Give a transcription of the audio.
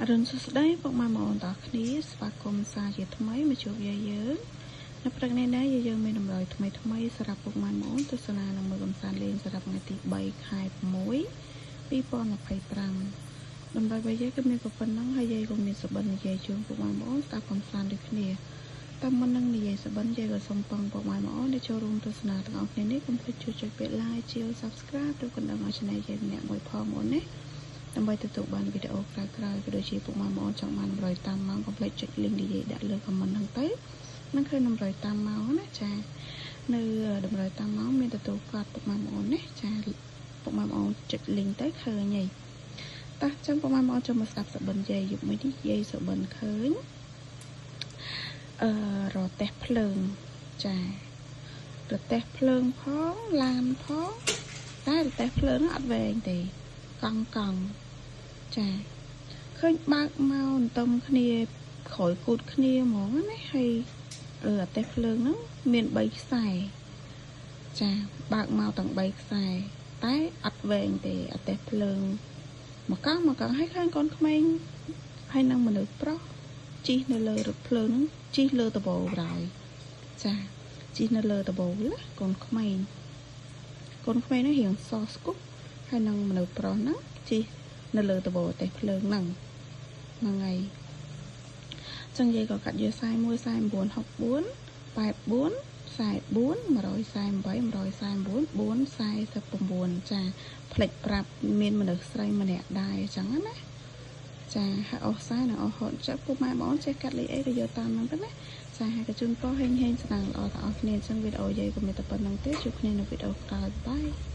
អរុណសួស្តីពុកម៉ែបងប្អូនទាំងអស់គ្នាស្វាគមន៍សាជាថ្មីមកជួបយាយយើងនៅព្រឹកនេះដែរយាយយើងមានតម្រុយថ្មីថ្មីសម្រាប់ពុកម៉ែបងប្អូនទស្សនានិងមើលកំសាន្តលេងសម្រាប់ថ្ងៃទី3ខែ6 2025តម្រុយរបស់យាយគឺមានប៉ុណ្ណឹងហើយយាយក៏មានសុបិននិយាយជូនពុកម៉ែបងប្អូនស្ដាប់កំសាន្តដូចគ្នាតាមមុននឹងនិយាយសុបិនយាយក៏សូមពងពុកម៉ែបងប្អូនដែលចូលរួមទស្សនាទាំងអស់គ្នានេះកុំភ្លេចជួយចុចពាក្យ like ជា Subscribe ឬកណ្ដឹងឲ្យ Channel យាយម្នាក់មួយផងបងណាដើម្បីទទួលបានវីដេអូក្រោយៗក៏ដូចជាពុកម៉ែបងប្អូនចង់បានតម្រុយតាមម៉ោងកុំភ្លេចចុច link និយាយដាក់លើ comment ហ្នឹងទៅនឹងឃើញតម្រុយតាមម៉ោងណាចានៅតម្រុយតាមម៉ោងមានទទួលកត់ពុកម៉ែបងប្អូនណាចាពុកម៉ែបងប្អូនចុច link ទៅឃើញហីតោះចឹងពុកម៉ែបងប្អូនចូលមកស្ដាប់សុបិនយាយយប់មួយនេះយាយសុបិនឃើញអឺរទេះភ្លើងចារទេះភ្លើងផងឡានផងតែរទេះភ្លើងអត់វែងទេកង់កង់ចាឃើញបើកមកអន្ទឹមគ្នាក្រោយគូតគ្នាហ្មងណាហើយអឺអាទេះភ្លើងហ្នឹងមាន3ខ្សែចាបើកមកទាំង3ខ្សែតែអត់វែងទេអាទេះភ្លើងមកកង់មកកង់ហើយឃើញកូនក្មេងហើយនឹងមនុស្សប្រុសជិះនៅលើរថភ្លើងហ្នឹងជិះលើដបោក្រោយចាជិះនៅលើដបោណាកូនក្មេងកូនក្មេងហ្នឹងរៀងសស្គុកហើយនឹងមនុស្សប្រុសហ្នឹងជិះនៅលើដបោទេភ្លើងហ្នឹងហ្នឹងហើយចឹងយាយក៏កាត់យក41 49 64 84 44 148 149 449ចាផ្លេចប្រាប់មានមនុស្សស្រីម្នាក់ដែរអញ្ចឹងណាចាហើយអស់ខ្សែនិងអស់ហត់ចាប់ពុកម៉ែបងអូនចេះកាត់លេខអីក៏យកតាមហ្នឹងទៅណាចាហើយក៏ជូនពរហេងហេងស្នាងល្អទាំងអស់គ្នាអញ្ចឹងវីដេអូយាយក៏មានតែប៉ុណ្្នឹងទេជួបគ្នានៅវីដេអូក្រោយ bye.